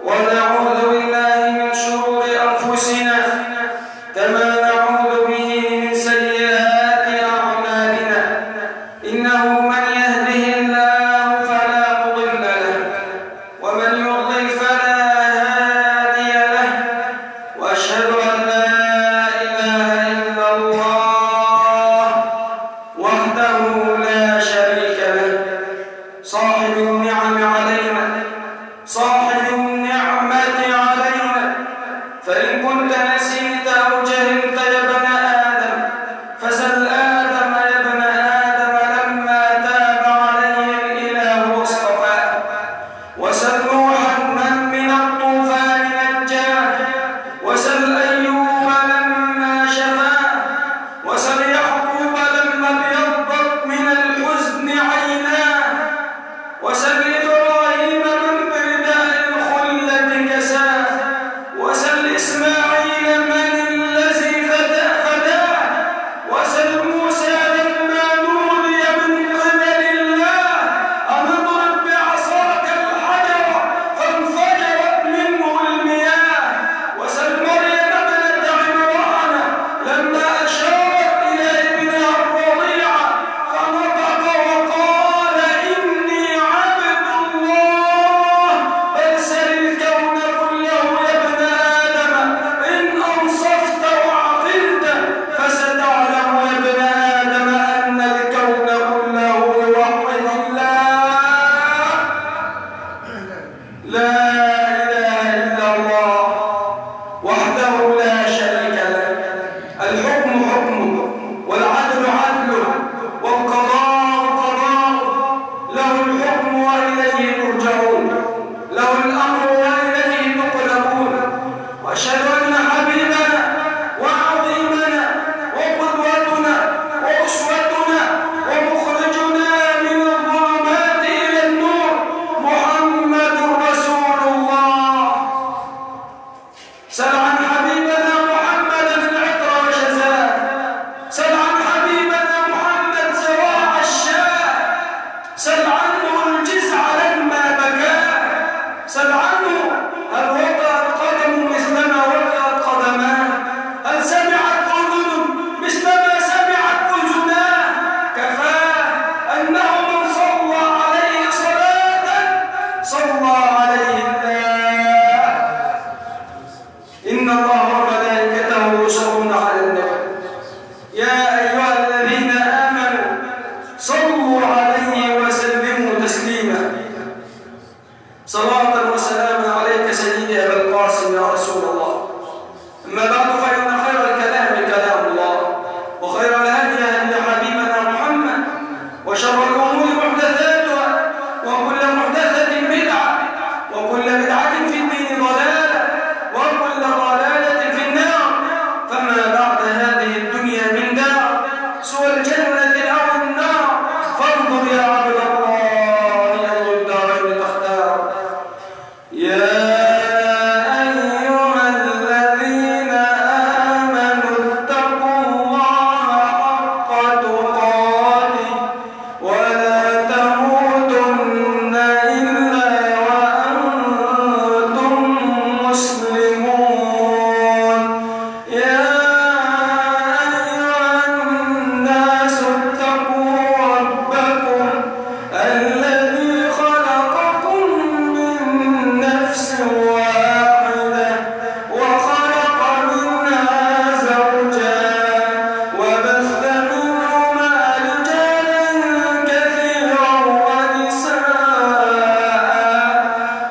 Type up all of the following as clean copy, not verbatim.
ونعوذ بالله من شرور أنفسنا كما نعوذ به من سيئات أعمالنا. إنه من يهده الله فلا مضل له، ومن يضلل فلا هادي له، وأشهد أن لا إله إلا الله وحده لا شريك له، صاحب النعم علينا، صاحب النعمة علينا. فإن كنت نسيت أو جهلت يا ابن آدم، فسل آدم يا ابن آدم لما تاب عليه الإله واصطفاه، وسل نوحا من من الطوفان نجاه، وسل أيوب لما شفاه، وسل يعقوب لما ابيضت من الحزن عيناه، وسل إبراهيم من برداء الخلة كساه، وسل إسماعيل من الذي فداه، وسل موسى لما نودي من قبل الله أن اضرب بعصاك الحجر فانفجرت منه المياه، وسل مريم ابنة عمران لما أشارت إلى ابنها الرضيع فنطق وقال إني عبد الله. بل سل الكون كله يا ابن آدم، إن أنصفت وعقلت فستعلم يا ابن آدم أن الكون كله يوحد الله. لا إله إلا الله وحده لا شريك له، الحكم حكمه، والعدل عدله، والقضاء قضاؤه، له الحكم وإليه ترجعون، له الأمر وإليه تقلبون. وأشهد أن حبيبنا وعظيمنا وقدوتنا وأسوتنا ومخرجنا من الظلمات إلى النور محمد رسول الله. سل عن حبيبنا محمد العطر وشزاه، سل عن حبيبنا محمد زراع الشاه، سل عنه الجزع لما بكاه، سل عنه هل وطأت قدم مثلما وطأت قدماه، هل سمعت أذن مثلما سمعت أذناه. كفاه أنه من صلى عليه صلاة صلى عليه الله. إن الله وملائكته يصلون على النبي، يا أيها الذين آمنوا صلوا عليه وسلموا تسليما. صلاة وسلاما عليك سيدي أبا القاسم يا رسول الله. أما بعد، فإن خير الكلام كلام الله، وخير الهدي هدي حبيبنا محمد، وشر الأمور محدثاتها، وكل محدثة بدعة، وكل بدعة في الدين ضلالة، وكل ضلالة في النار. فما بعد هذه الدنيا من دار سوى الجنة أو النار، فانظر يا عبد الله أي الدارين تختار. يا أيها الذين آمنوا اتقوا الله حق تقاته ولا تموتن إلا وأنتم مسلمون. يا أيها الناس اتقوا ربكم الذي خلقكم من نفس واحدة وخلق منها زوجها وبث منهما رجالا كثيرا ونساء،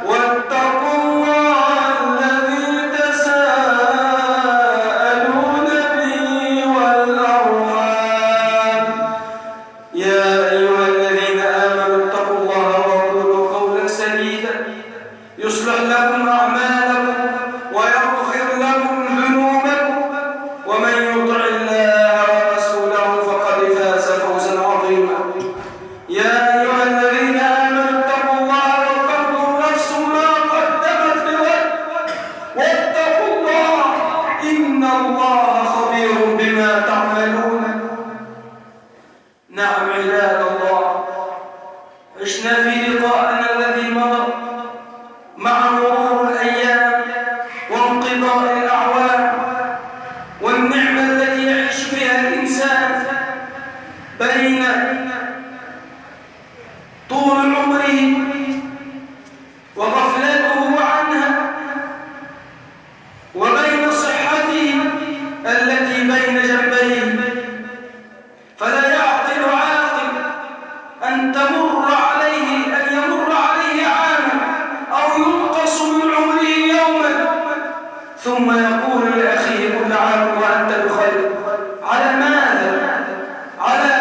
واتقوا الله الذي تساءلون به والأرحام. يا أيها الذين آمنوا اتقوا الله وقولوا قولا سديدا يصلح لكم أعمالكم ويغفر لكم ذنوبكم، ومن يطع الله ورسوله فقد فاز فوزا عظيما. يا أيها الذين آمنوا اتقوا الله ولتنظر نفس ما قدمت لغد، واتقوا الله إن الله خبير بما تعملون. نعم عباد الله، عشنا في لقائنا الذي مضى مع مرور الأيام وغفلته عنها، وبين صحته التي بين جنبيه. فلا يعقل عاقل أن تمر عليه أن يمر عليه عاما أو ينقص من عمره يوما ثم يقول لأخيه كل عام وأنت بخير. على ماذا؟ على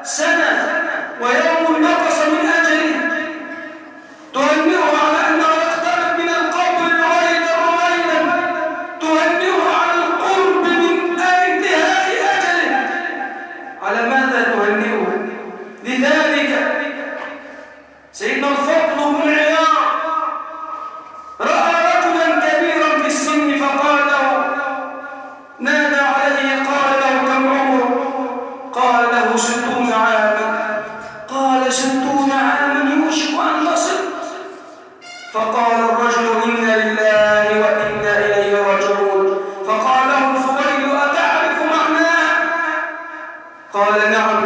سنة ويوم نقص من أجله. تهنئه على أنه يقترب من القبر رويدا رويدا، تهنئه على القرب من انتهاء أجله. على ماذا تهنئه؟ لذلك سيدنا الفضل بن عياض رأى رجلا كبيرا في السن فقال له، نادى عليه قال له كم عمرك؟ قال له 60 عاما. قال 60 عاما يوشك أن تصل. فقال الرجل إنا لله وإنا إليه راجعون. فقال له الفضيل أتعرف معناها؟ قال نعم،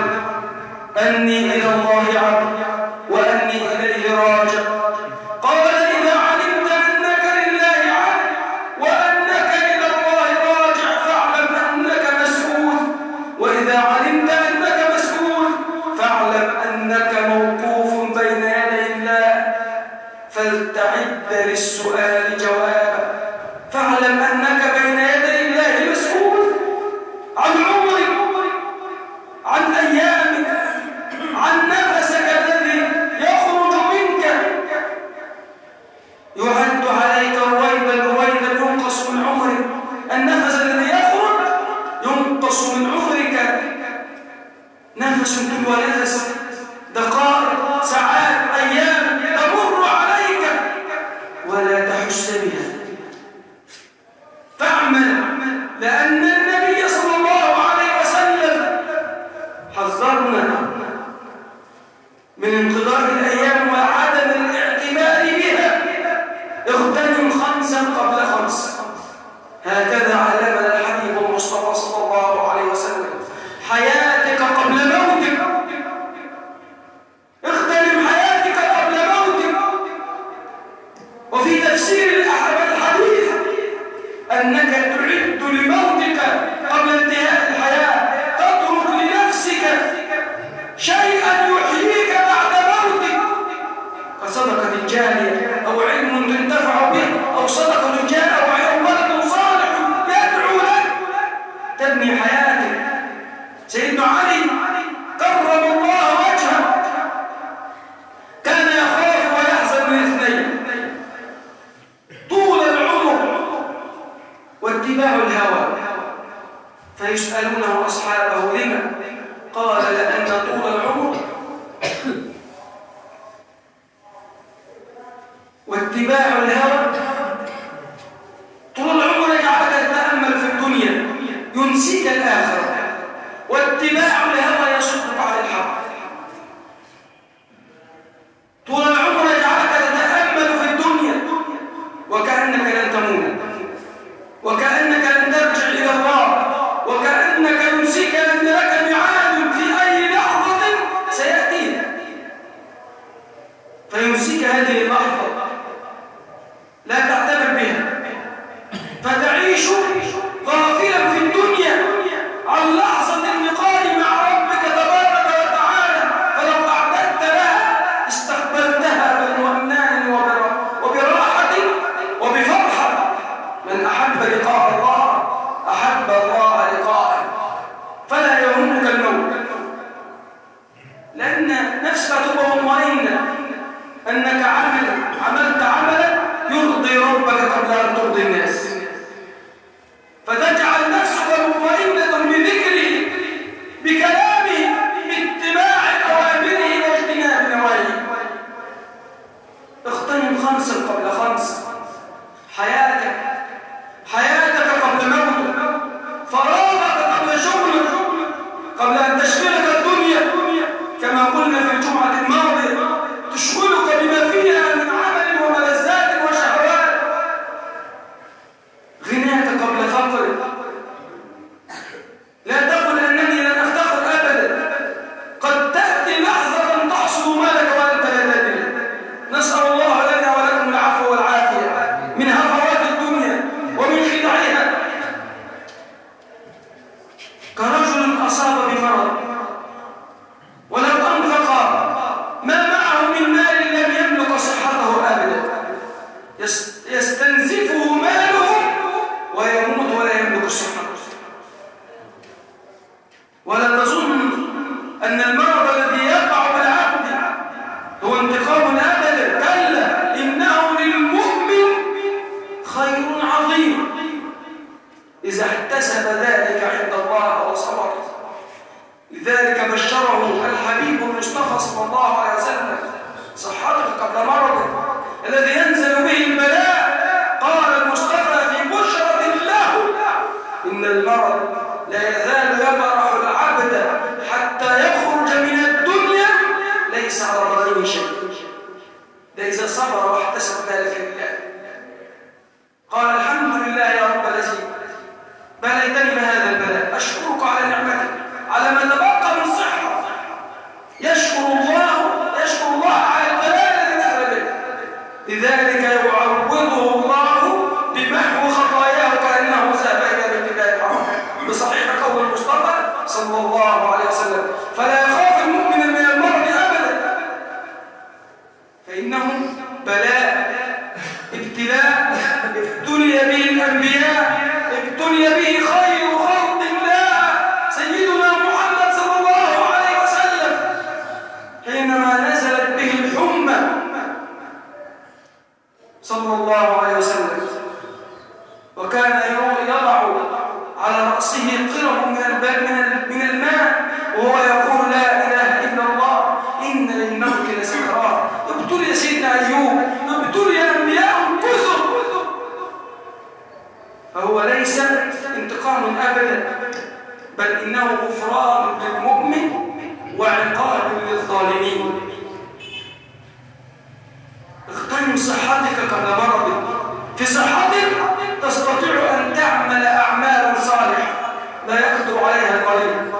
أني إلى الله عبد وأني إليه راجع. قال إذا علمت أنك لله عبد وأنك إلى الله راجع فاعلم أنك مسؤول، وإذا علمت أنك مسؤول فاعلم أنك موقوف بين يدي الله، فلتعد للسؤال جوابا. فاعلم أنك بين يدي الله مسؤول عن عمرك، عن أيامك، عن نفسك الذي يخرج منك. يعد عليك رويدا رويدا ينقص من عمرك. النفس الذي يخرج ينقص من عمرك، نفس تلو نفس، دقائق، ساعات، أيام تمر عليك ولا تحس بها. فاعمل، لأن النبي صلى الله عليه وسلم حذرنا من انقضاء الأيام وعدم الاعتبار بها. اغتنم 5 قبل 5. هكذا علمنا الحبيب المصطفى صلى الله عليه وسلم. حياتك قبل موتك، اغتنم حياتك قبل موتك. وفي تفسير الحديث أنك تعد لموتك قبل انتهاء الحياة، تترك لنفسك شيئا يحييك بعد موتك، كصدقة جارية أو علم تنتفع به أو صدقة جارية أو ولد صالح يدعو لك، تبني حياتك. سيدنا علي كرم الله وجهه كان يخاف ويحزن من 2: طول العمر واتباع الهوى. فيسألونه أصحابه لما؟ قال لأن طول العمر واتباع الهوى، طول العمر يجعلك تتأمل في الدنيا ينسيك الآخرة، واتباع الهوى يصدك عن الحق. طول العمر يجعلك تتأمل في الدنيا وكأنك لن تموت، وكأنك لن ترجع إلى الله، وكأنك ينسيك أن لك ميعاد في أي لحظة سيأتيك، فينسيك هذه اللحظة لا تعتبر بها، فتعيش غافلا في الدنيا عن لحظة اللقاء مع ربك تبارك وتعالى. فلو أعددت لها استقبلتها باطمئنان وبراحة وبفرحة. من أحب لقاء الله أحب الله لقاءه. فلا يهمك الموت، لأن نفسك تبقى مطمئنة أنك عملت عملا يرضي ربك قبل أن ترضي الناس، فتجعل نفسك مطمئنة بذكره، بكلامه، باتباع أوامره واجتناب نواهيه. اغتنم 5 قبل 5. حياتك، حياتك قبل موتك، فراغك قبل شغلك، قبل أن تشغلك الدنيا كما قلنا في الجمعة الماضية، تشغلك بما فيها من عمل وملذات وشهوات. المصطفى صلى الله عليه وسلم: صحتك قبل مرضك الذي ينزل به البلاء. قال المصطفى في بشرة له: إن المرض لا يزال يبرح العبد حتى يخرج من الدنيا ليس على ضرره شيء. ده إذا صبر واحتسب ذلك لله. قال: الحمد لله يا رب الذي بليتني بهذا البلاء، أشكرك على نعمتك، على ما تبقى من صحة. يشكر الله على البلاء الذي دخل به، لذلك يعوضه الله بمحو خطاياه كأنه ذهب إلى بيت الله الحرام، بصحيح قول المصطفى صلى الله عليه وسلم. فلا يخاف المؤمن من المرض أبدا، فإنه بلاء، ابتلاء ابتلي به الأنبياء، ابتلي به خير خلق الله سيدنا محمد صلى الله عليه وسلم حينما نزلت به الحمى صلى الله عليه وسلم، وكان يضع على رأسه قرب من الماء وهو يقول: لا إله إلا الله، إن للموت لسكرات. ابتلي سيدنا أيوب، ابتلي أنبياء كثر. فهو ليس انتقام أبدا، بل إنه غفران للمؤمن وعقاب للظالمين. اغتنم صحتك قبل مرضك. في صحتك تستطيع أن تعمل أعمالا صالحة لا يقدر عليها القليل،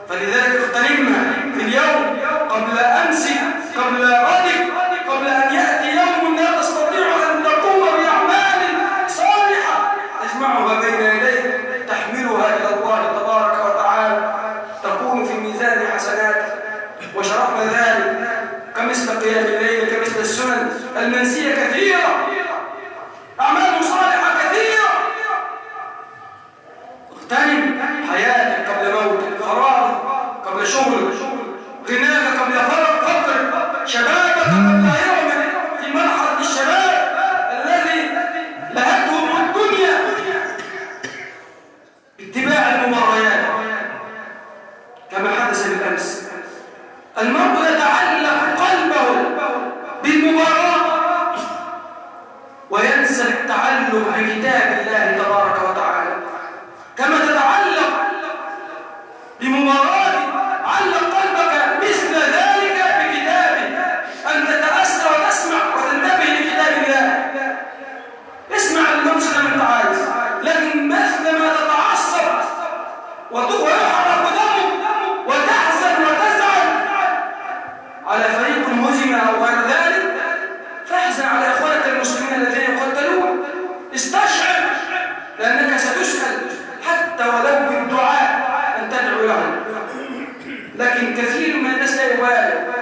فلذلك اغتنمها في اليوم قبل أمسك، قبل غدك، قبل أن يأتي يوم لا تستطيع أن تقوم بأعمال صالحة تجمعها بين يديك، تحملها إلى الله تبارك وتعالى، تكون في ميزان حسناتك. وشرحنا ذلك كمثل قيام الليل، كمثل السنن المنسية كثيرة، أعمال صالحة كثيرة. اغتنم حياتك قبل موتك، فراغك قبل شغلك، غناك قبل فقرك، شبابك قبل هرمك في مرحلة الشباب الذي لهتهم الدنيا. اتباع المباريات كما حدث بالأمس، المرء يتعلق قلبه بالمباراة وينسى التعلق بكتاب الله تبارك وتعالى. كما تتعلق بمباراة، علق قلبك مثل ذلك بكتابه، أن تتأثر وتسمع وتنتبه لكتاب الله. اسمع المنشد ما أنت عايز، لكن مثل ما تتعصب ويحرق دمك وتحزن وتزعل على فريق هزم أو غير ذلك، فاحزن على إخوانك المسلمين الذين يقتلون. استشعر، لأنك ستسأل حتى ولو بالدعاء أن تدعو لهم. لكن كثير من الناس لا يبالي،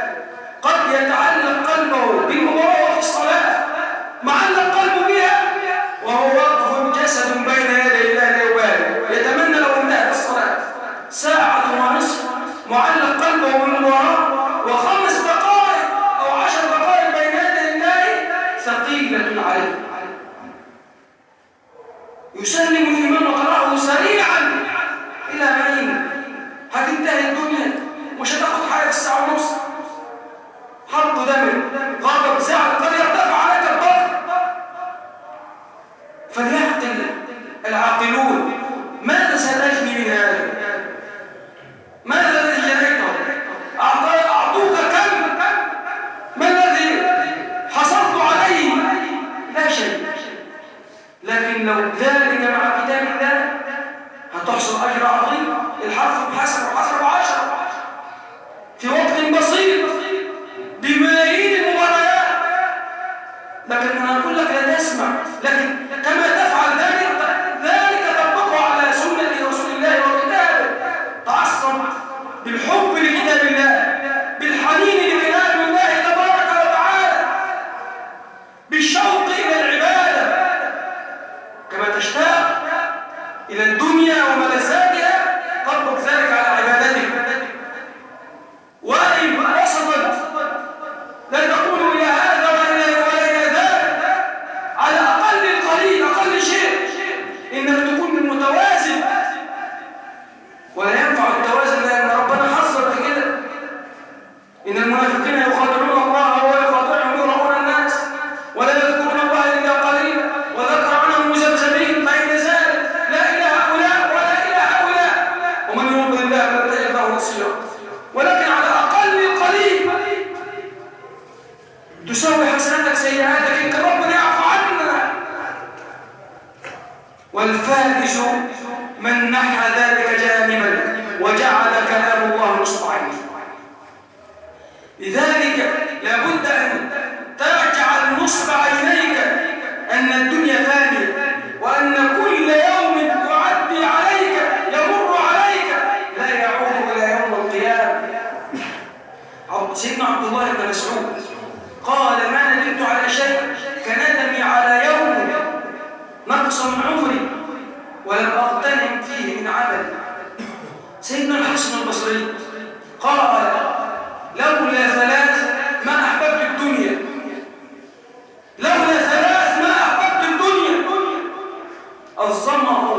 قد يتعلق قلبه بالمباراة في الصلاة، معلق قلبه بها وهو واقف جسد بين يدي الله لا يبالي، يتمنى لو انتهت الصلاة. ساعة ونصف معلق قلبه بالمباراة، و5 دقائق أو 10 دقائق بين يدي الله ثقيلة عليه. يسلم الإمام وقرأه سريعا إلى عين، هتنتهي الدنيا، مش هتاخد حاجة في الساعة ونص. حرق دمك، غضب، زعل، قد يرتفع عليك الضغط. فليعقل العاقلون، ماذا سنجني من هذا؟ ماذا الذي جنيته؟ أعطوك كم؟ ما الذي حصلت عليه؟ لا شيء. لكن لو ذلك مع كتاب الله هتحصل أجر عظيم. الحرف بحسب وحسب 10 في وقت بسيط بملايين المباريات. لكن أنا أقول لك لا تسمع، لكن كما تفعل ذلك طبقه على سنة رسول الله وكتابه. تعصب بالحب لكتاب الله، بالحنين لكلام الله تبارك وتعالى، بالشوق إلى العبادة. كما تشتاق إلى الدنيا وملذاتها، طبق ذلك على عبادتك. وإن وسطا، لا تقول إلى هذا ولا إلى ذاك، على أقل القليل، أقل شيء، إنك تكون متوازن. ولا ينفع التوازن لأن ربنا حذر في كده. إن والفائز من نحى ذلك جانبا وجعل كلام الله نصب عينه. لذلك لابد أن تجعل نصب عينيك أن الدنيا فانية، وأن كل يوم يعدي عليك يمر عليك لا يعود إلى يوم القيامة. سيدنا عبد الله بن مسعود قال: ما ندمت على شيء كندمي على يوم نقص من عمري ولم أغتنم فيه من عمل. سيدنا الحسن البصري قال: لولا ثلاث ما أحببت الدنيا، لولا ثلاث ما أحببت الدنيا: الظمأ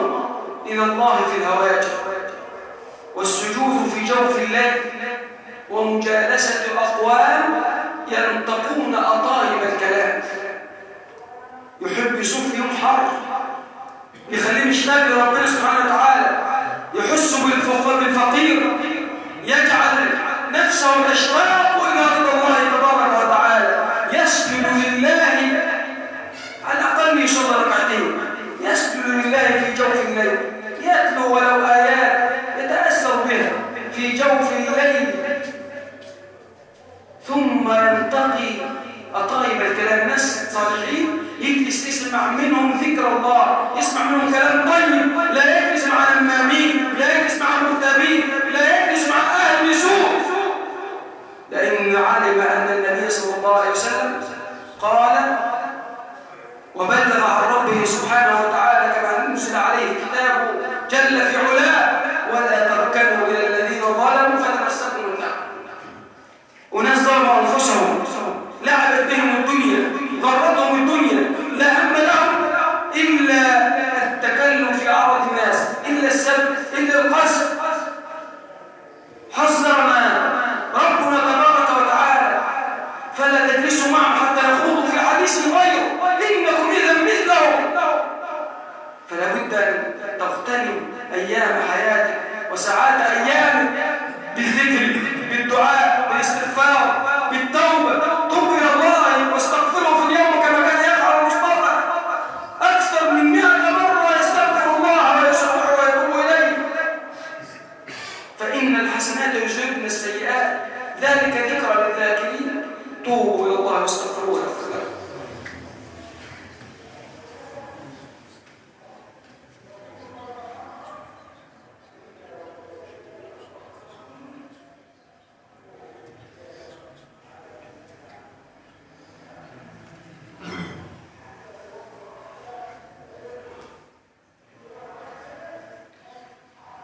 إلى الله في الهواجر، والسجود في جوف الليل، ومجالسة الأقوام ينطقون أطايب الكلام. يحب يصوم في يوم حر يخليه مشتاق لربنا سبحانه وتعالى، يحس بالفقير، يجعل نفسه تشتاق إلى رضا الله تبارك وتعالى، يسجد لله على الأقل يصلي ركعتين، يسجد لله في جوف الليل، يتلو ولو آيات يتأثر بها في جوف الليل، ثم ينتقي أطايب الكلام. ناس صالحين يجلس يسمع منهم ذكر الله، يسمع منهم كلام طيب، لا يجلس مع نمامين، لا يجلس مع مغتابين، لا يجلس مع أهل سوء، لأن علم أن النبي صلى الله عليه وسلم قال وبلغ عن ربه سبحانه وتعالى كما أنزل عليه كتابه جل في علاه: ولا تركنوا إلى الذين ظلموا فتمسكم النار. وناس ظلموا أنفسهم، لعبت بهم الدنيا، غرتهم الدنيا، لا هم لهم إلا التكلم في أعراض الناس، إلا السب، إلا القذف. حذرنا ربنا تبارك وتعالى: فلا تجلسوا معهم حتى يخوضوا في حديث غيره، إنكم إذا مثلهم. فلا بد أن تغتنم أيام حياتك وساعات أيامك بالذكر، بالدعاء، بالاستغفار، بالتوبة. توب إلى الله واستغفره في اليوم كما كان يفعل المصطفى أكثر من 100 مرة، يستغفر الله ويسبحه ويتوب إليه. فإن الحسنات يذهبن السيئات، ذلك ذكرى للذاكرين. توبوا إلى الله واستغفروه يغفر لكم.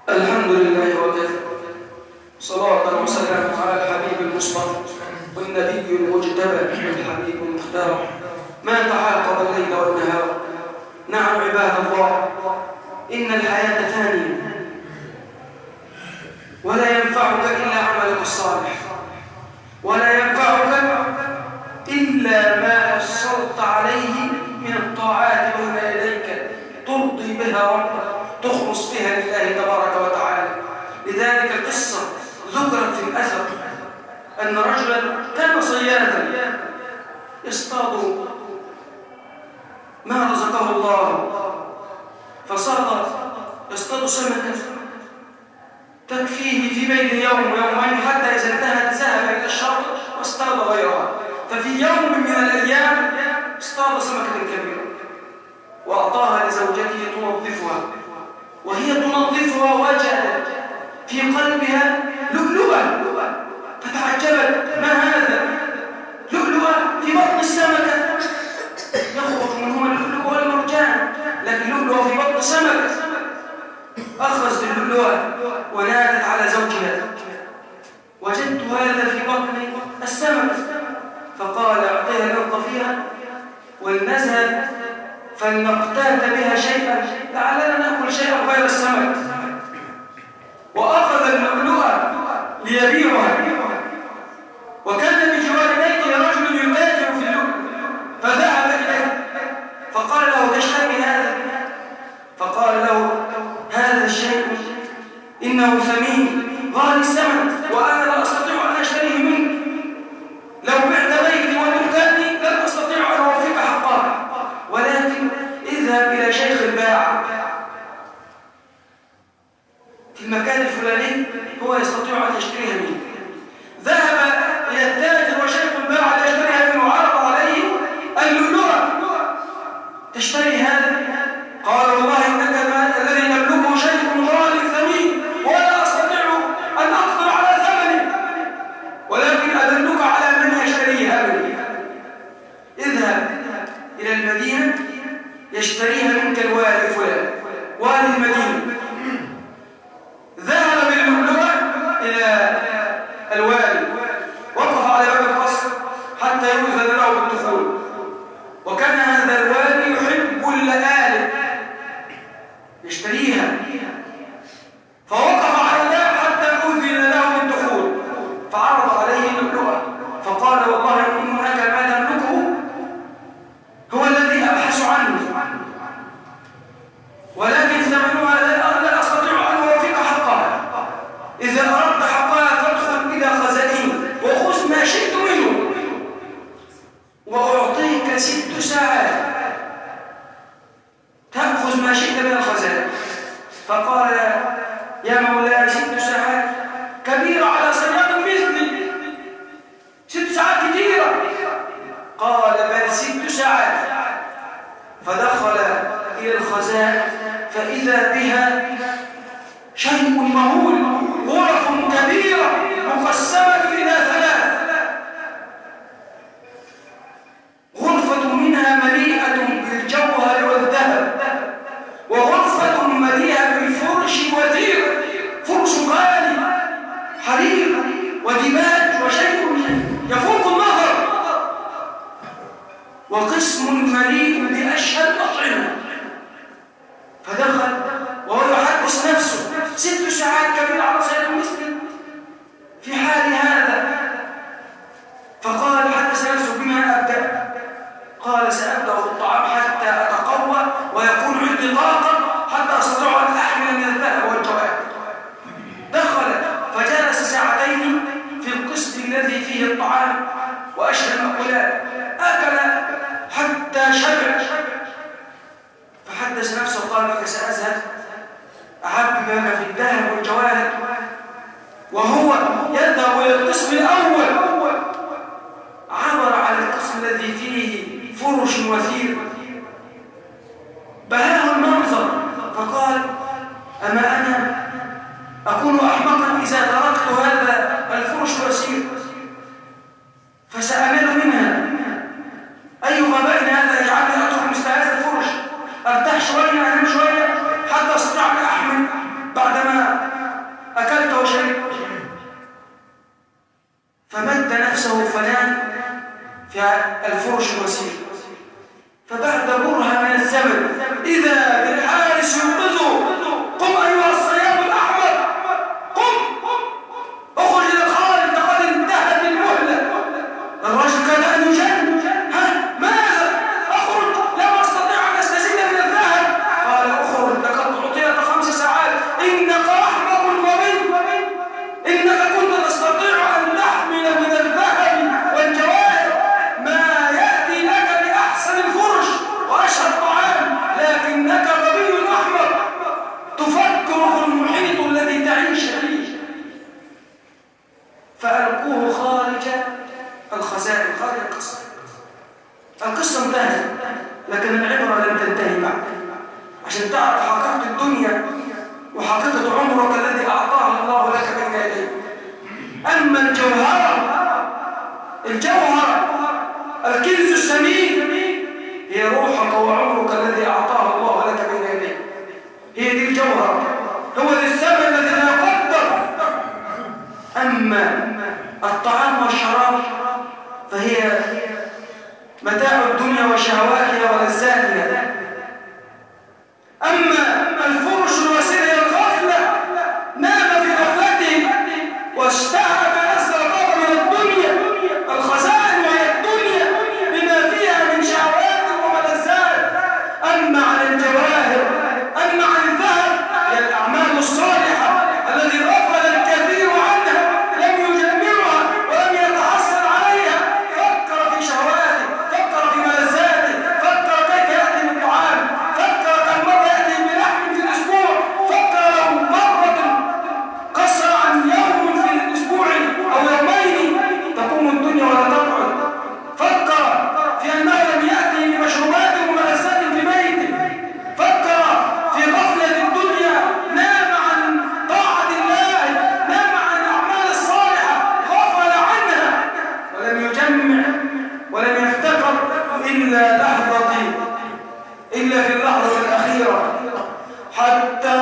الحمد لله وكفى، صلاة وسلام على الحبيب المصطفى والنبي المجتبى والحبيب المختار، ما تعاقب الليل والنهار. نعم عباد الله، إن الحياة فانية، ولا ينفعك إلا عملك الصالح، ولا ينفعك إلا ما حصلت عليه من الطاعات بين يديك، ترضي بها ربك، تخلص بها لله تبارك وتعالى. لذلك القصة ذكرت في الأثر أن رجلا كان صيادا يصطاد ما رزقه الله، فصار يصطاد سمكة تكفيه في بين يوم ويومين، حتى إذا انتهت ذهب إلى الشاطئ واصطاد غيرها. ففي يوم من الأيام اصطاد سمكة كبيرة وأعطاها لزوجته تنظفها، وهي تنظفها وجدت في قلبها لؤلؤة، فتعجبت: ما هذا؟ لؤلؤة في بطن السمكة، يخرج منهما اللؤلؤ والمرجان، لكن لؤلؤة في بطن سمكة. أخذت اللؤلؤة ونادت على زوجها: وجدت هذا في بطن السمكة. فقال: أعطيها ننظفيها ولنذهب فلنقتات بها شيئا لعلنا نأكل شيئا غير السمك. وأخذ اللؤلؤة ليبيعها، وكان بجوار بيته رجل يتاجر في اللؤلؤ، فذهب إليه فقال له: تشتري هذا؟ فقال له: هذا الشيء إنه ثمين غالي الثمن، وأنا لا أستطيع أن أشتريه منك، لو بعت بيتي ودكاني لن أستطيع أن أوفيك حقه، ولكن اذهب إلى شيخ الباع تشتري هذا؟ قال والله إنك الذي تملكه شيء غالي ثمين، ولا أستطيع أن أقدر على ثمنه، ولكن أدلك على من يشتريها مني. اذهب إلى المدينة يشتريها منك الوالي فلان، والي المدينة. ذهب باللؤلؤة إلى الوالي، وقف على باب القصر حتى يؤذن له بالدخول. وكان هذا الوالي يحب اللآلئ، يشتريها، فوقف على الباب حتى أذن له بالدخول، فعرض عليه اللؤلؤة، فقال والله إنك ما تملكه هو الذي أبحث عنه، ولكن ثمنها لا أستطيع أن أوافق حقها. إذا أردت حقها فادخل إلى خزائني وخذ ما شئت منه، وأعطيك 6 ساعات تأخذ ما شئت من الخزائن. فقال يا مولاي 6 ساعات كبيرة على صياد مثلي، 6 ساعات كثيرة. قال بل 6 ساعات. فدخل إلى الخزائن فإذا بها شيء مهول، غرف كبيرة مقسمة إلى 3، غرفة منها مليئة بالجوهر والذهب، وغرفة مليئة بالفرش وثير، فرش غالي حرير وديباج وشيء يفوق النظر، وقسم مليء بأشهى الأطعمة. فدخل وهو يحدث نفسه 6 ساعات كبيرة على صيد المسلم في حال هذا. فقال حدث نفسه بما أبدأ؟ قال سأبدأ بالطعام حتى أتقوى ويكون عندي طاقة حتى أستطيع أن أحمل من الذهب والجواهر. دخل فجلس ساعتين في القسم الذي فيه الطعام وأشهى المأكولات، أكل حتى شبع. فحدث نفسه قال لك سأذهب أعبي ما في الذهب والجواهر، وهو يذهب إلى القسم الأول. عبر على القسم الذي فيه فرش وثير، بهاه المنظر، فقال أما أنا أكون أحمقا إذا تركت هذا الفرش الوثير فسأمل منها. أي غباء هذا يجعلني أترك مثل هذا الفرش، أرتاح شوية أنام شوية حتى أستطيع أن أحمل بعدما أكلت وشربت. فمد نفسه فنام في الفرش الوثير. فبعد برهة من الزمن إذا بالحارس يوقظه، قم أيها الصياد الأحمر، قم اخرج إلى الخارج لقد انتهت المهلة. الرجل كاد أن يجن، ها ماذا؟ أخرج، لم أستطيع أن أستزيد من الذهب. قال أخرج لقد أعطيت 5 ساعات، إنك أحمق غبي، إنك كنت تستطيع أن تحمل من الذهب والجواهر ما يأتي لك بأحسن الفرش وأشهى الطعام، لكنك غبي أحمق تفكر في المحيط الذي تعيش فيه. فألقوه خارج الخزائن، خارج القصر. القصة انتهت، لكن العبرة لم تنتهي بعد، عشان تعرف حقيقة الدنيا وحقيقة عمرك الذي أعطاه الله لك بين يديك. أما الجوهرة، الجوهرة الكنز الثمين، هي روحك وعمرك الذي أعطاه الله لك بين يديك. هي دي الجوهرة، هو ذي الثمن الذي لا يقدر. أما الطعام والشراب فهي متاع الدنيا وشهواتها ولذاتها. أما الفرش الوسيلة هي الغفلة، نام في غفلته واشتهى ما نزل الله من الدنيا، الخزائن وهي الدنيا بما فيها من شهوات وملذات. أما عن الجواهر، أما عن الذهب، هي الأعمال الصالحة الذي غفل الكثير عنها، لم يجمعها ولم يتحصل عليها. فكر في شهواته، فكر في ملذاته، فكر كيف يأتي إلا في اللحظة الأخيرة، حتى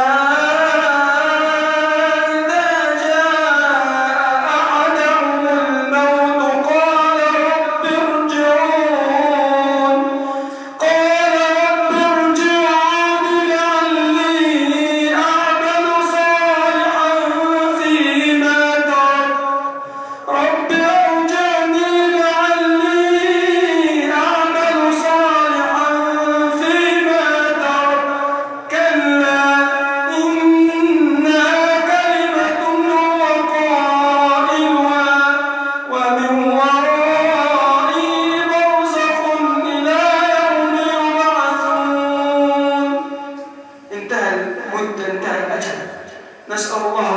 إذا جاء أحدهم الموت قال رب ارجعون، قال رب ارجعون لعلي أعمل صالحا فيما تركت، رب أرجعني لعلي أعمل صالحا فيما تركت، كلا إنها كلمة هو قائلها ومن ورائهم برزخ إلى يوم يبعثون. انتهى المدة، انتهى الأجل. نسأل الله